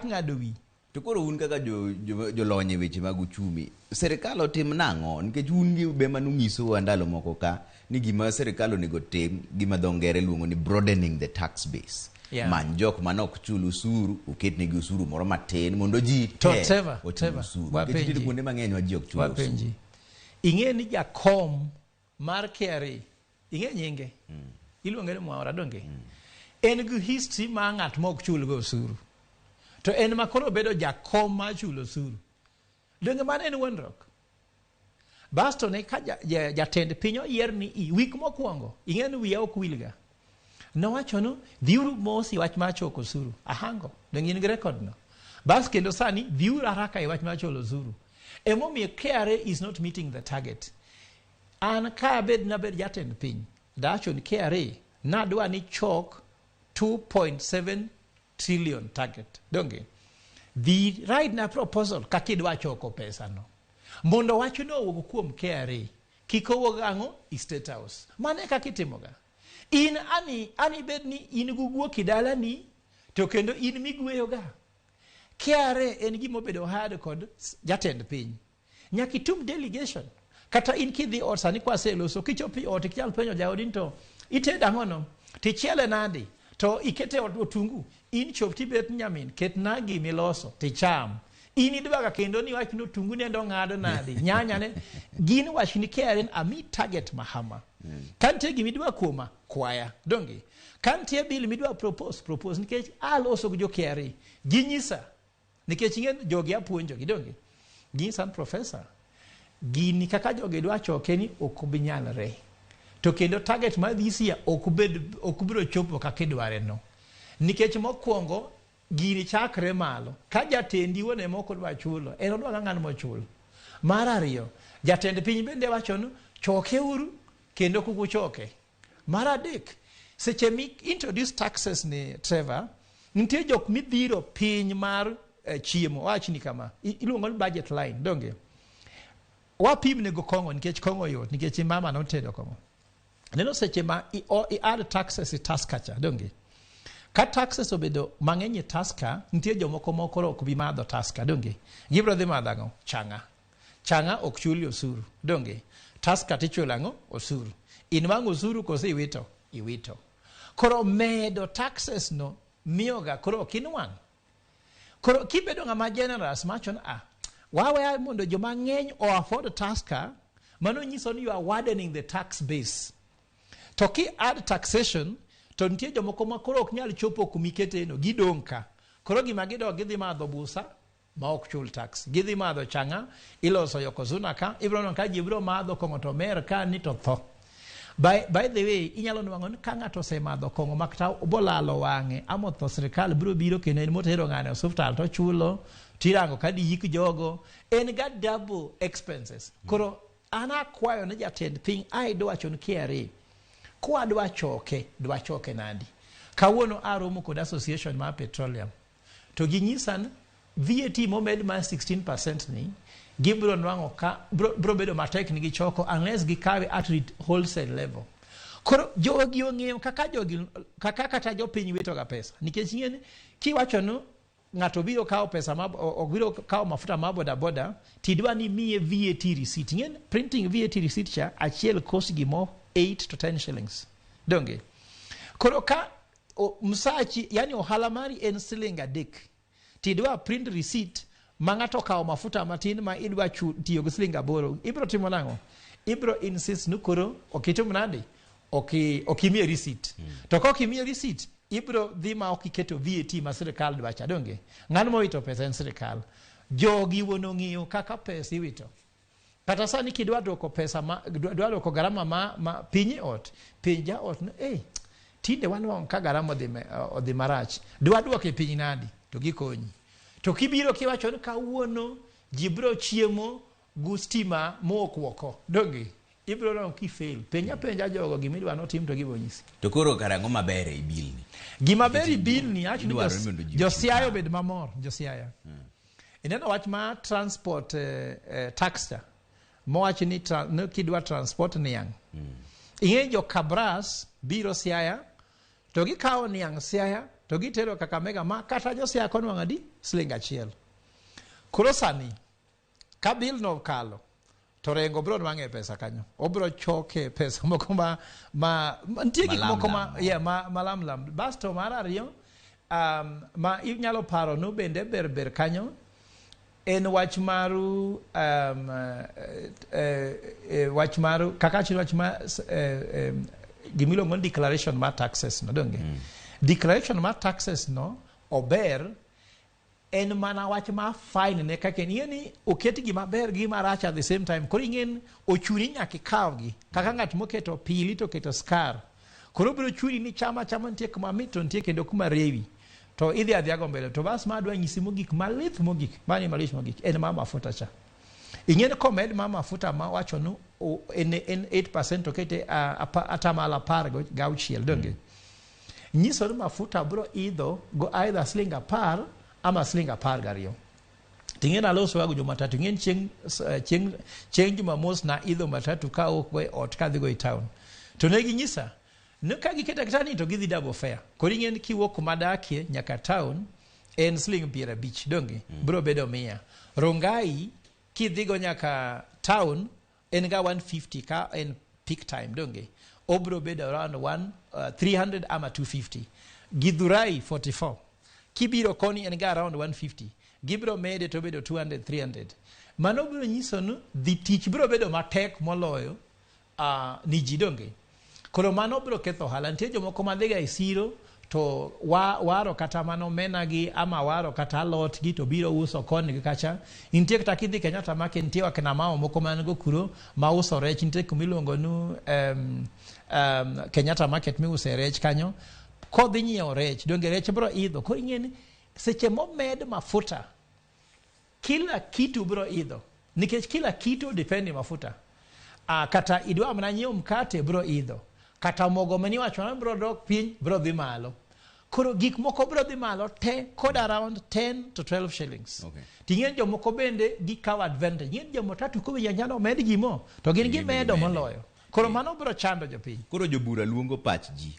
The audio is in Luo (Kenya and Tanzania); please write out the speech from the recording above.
Ng'ado wi. To koro un kaka jolony e weche mag uchumi, sirikal otim nang'o? Nikech un gi be manung'isowa ndalo moko ka ni gima sirikal onego tim, gima dho ngere luongo ni broadening the tax base. Many jok mane ok chul osuru, oketnegi osuru moro matin mondo ji To te Trevor, ochul Trevor, osuru. Nikech wapenji. nitiere kuonde mang'eny ma ji ok chul osuru. Wapenji. Ing'e ni jakom mar KRA, ing'e nyinge? Iluonge ni Mwaura, donge? En gi history mar ng'at ma ok chul go osuru. To en ma koro obedo jakom mar chulo osuru. Donge mano en wuondruok? Basto ne ka jatend piny oyier ni i wik mokwongo, ing'e ni wiya ok wilga. Nowacho ni dhiuru mos e wach mar choko osuru. Ahango, donge in gi record no? Bas kendo sani dhiuru haraka e wach mar chulo osuru. Emomiyo KRA is not meeting the target. An ka abed nabed jatend piny, dawacho ni KRA nadwa ni chok 2.7 trillion target. Donge? Dhi write na proposal kaka idwa choko pesa no. Mondo wachno owuog kuom KRA, kik owuog ang'o i State House. Mano e kaka itimoga. In ani bed ni in gi guok e dalani to kendo in migweyoga. KRA en gima obedo hired kod jatend piny. Nyaka itum delegation. Kata in kidhi ot sani kwaseloso, kichopo e ot ikinyal penjo jaodi ni to itedo ang'o no? Tichiele nadi? To ikete otungu? In chop tibet nyamin, ketna gimiloso ticham. In idwaga kendo ni wach ni otungu ne ong'ado nadi? Nyanya ne? Gin wach ni KRA ami target mahama. Ka nitie gimidwa kuoma, kwaya. Donge? Ka nitie bill midwa propose, propose. Nikech aloso gi jo KRA. Ginyisa. Nikech ing'e jogi apuonjogi, donge? Ginyisa ni professor, gini kaka jogi dwa choke ni ok obi nyalre. To kendo target mar this year ok biro chopo kaka idware no. Nikech mokwongo gini chakre malo. Ka jatendi wuon ema ok odwa chulo, en odwa ga ng'ano mochul. Mar ariyo, jatend piny bende wacho ni choke uru kendo kik uchoke. Mar adek, seche mi introduce taxes ni Trevor, nitie jok midhiro piny mar chiemo. Wachni kama, iluongo ni budget line, donge? Wapim nego kong'o nikech kong'o yot, nikech mama notedo kong'o. Neno seche ma i add taxes i Tusker cha, donge? Ka taxes obedo mang'eny e Tusker, nitie jomoko moko ok bi madho Tusker, donge? Gibiro dhi madho ang'o? Chang'aa. Chang'aa ok chuli osuru, donge? Tusker tichulo ang'o? Osuru. Inwang'o osuru koso iwito? Iwito. Koro medo taxes no miyoga koro ok inwang'. Koro kibedo ng'ama generous macho ni, waweya mondo joma ng'eny o afford Tusker, mano nyiso ni you are widening the tax base. To ki add taxation, to nitie jomoko ma koro ok nyal chopo kumikete no, gidong' ka. Koro gima gidok gidhi madho busa ma ok chul tax. Gidhi madho chang'a, iloso Yokozuna ka, ibiro neno ka ji biro madho kong'o to mer ka ni to tho. By the way, inyalo nwang'o ni ka ng'ato osemadho kong'o ma kata bolalo wang'e, ama otho, sirikal biro biro kendo en motero ng'ane e osiptal to chulo, tirango ka diyik jogo, en ga double expenses. Koro an akwayo ni jatend piny ai dwacho ni KRA, kwa dwa choke, dwa choke nadi? Kawuono aromo kod association mar petroleum, to ginyisa ni VAT momed mar 16% ni gibiro nwang'o ka biro bedo matek ni gichoko unless gikawe at wholesale level. Koro jogi ong'eyo kaka jogi, kaka kata jopiny wito ga pesa, nikech ing'e ni kiwacho ni ng'ato biro kawo pesa ma, obiro kawo mafuta ma boda boda, tidwa ni miye VAT receipt. Ing'e ni printing VAT receipt cha achiel cost gimo 8 to 10 shillings. Donge? Koro ka msachi, yani ohala mari en siling 3, tidwa print receipt ma ng'ato okawo mafuta matin ma idwa tiyo gi siling 8, ibiro timo nang'o? Ibiro insist ni koro ok itim nadi? Ok imiye receipt. To ka ok imiye receipt, ibiro dhi ma ok iketo VAT ma sirikal dwa cha, donge? Ng'ano mowito pesa en sirikal. Jogi wuon ong'eyo kaka pesa iwito. Kata sani kidwa duoko pesa ma, dwa duoko garama ma piny e ot, penj ja ot ni, hey, tinde wanwang'o ka garama odhi marach, dwa duoke piny nadi? To gikonyi. To kibiro kiwacho ni kawuono ji biro chiemo gu stima mowuok oko, donge? Ibiro neno kifail. Penja penja jogo gima idwa notim to gibiro nyisi. To koro kara ang'o maber ei bill ni? Gima ber ei bill ni, acho ni Idwaro ni mondo ji jo Siaya otim. obed mamor, jo Siaya. Ineno wach ma transport tax cha, mowach ni ni kidwa transport niang'. Ing'e jo Kabras biro Siaya to gikawo niang' Siaya to gitero Kakamega ma kata jo Siaya konwang'o adi? Siling achiel. Koro sani ka bill no okalo to Rengo bro nwang'e pesa kanyo. Obro choke pesa moko ma nitie gik moko ma Malamlam. Yeah, ma malamlam. Basto mar ariyo ma inyalo paro no bende ber ber kanyo en wach mar wach mar kaka achiel wach ma gimiluongo ni declaration mar taxes no donge. Declaration mar taxes no ober en mana wach ma fine ne kaka en ing'e ni oket gima ber gi gima rach at the same time. Koro ing'e ni ochuni nyaka ikawgi kaka ng'at moketo pili to oketo skar. Koro biro chuni ni chama chama nitie kuma mit to nitie kendo kuma rewi to idhi adhiya go mbele. To bas ma adwa nyisi mogik malith mogik mani malich mogik en ma mafuta cha. Ing'e ni komed ma mafuta ma wacho ni en 8% okete atamalo 16 donge. Nyiso ni mafuta biro idho go either siling 10 ama siling 12. Ting'e naloso ga go matatu. Ing'e ni chieng' Jumamos na idho matatu ka awuok go e ot kadhi go e town. To ne ginyisa ni ka giketo aketa ni to gidhi double fare. Koro ing'e ni kiwuok kuma adakie nyaka town en siling 50 donge biro bedo 100. Rongai kidhigo nyaka town en ga 150 ka en peak time donge obiro bedo around 300 ama 250. Githurai 44 kibiro koni en ga around 150 gibiro mede to bedo 200 300. Mano biro nyiso ni dhi tich biro bedo matek moloyo ni ji donge. Koro mano biro ketho ohala. Nitie jomoko madhiga e siro to waro kata mana omena gi ama waro kata alot gi to biro uso koni gi kacha. Nitie kata kidhi Kenyatta Market nitie wakina mama moko man go kuro ma uso rech. Nitie kuma iluongo ni Kenyatta Market miuse rech kanyo. Kodhi nyiewo rech donge rech biro idho. Koro ing'e ni seche momed mafuta kila kitu biro idho nikech kila kitu depend ni mafuta. Kata idwa mana nyiewo mkate biro idho, kata mogo maniwacho ni biro dok piny biro dhi malo. Koro gik moko biro dhi malo te kod around 10 to 12 shillings. Ting'e jomoko bende gikawo advantage. Ing'e jo matatu kowinjo nyalo med gimo to gin Gin gimedo gimedo. moloyo. Koro mano biro chando jopiny. Koro jobura luongo pach ji.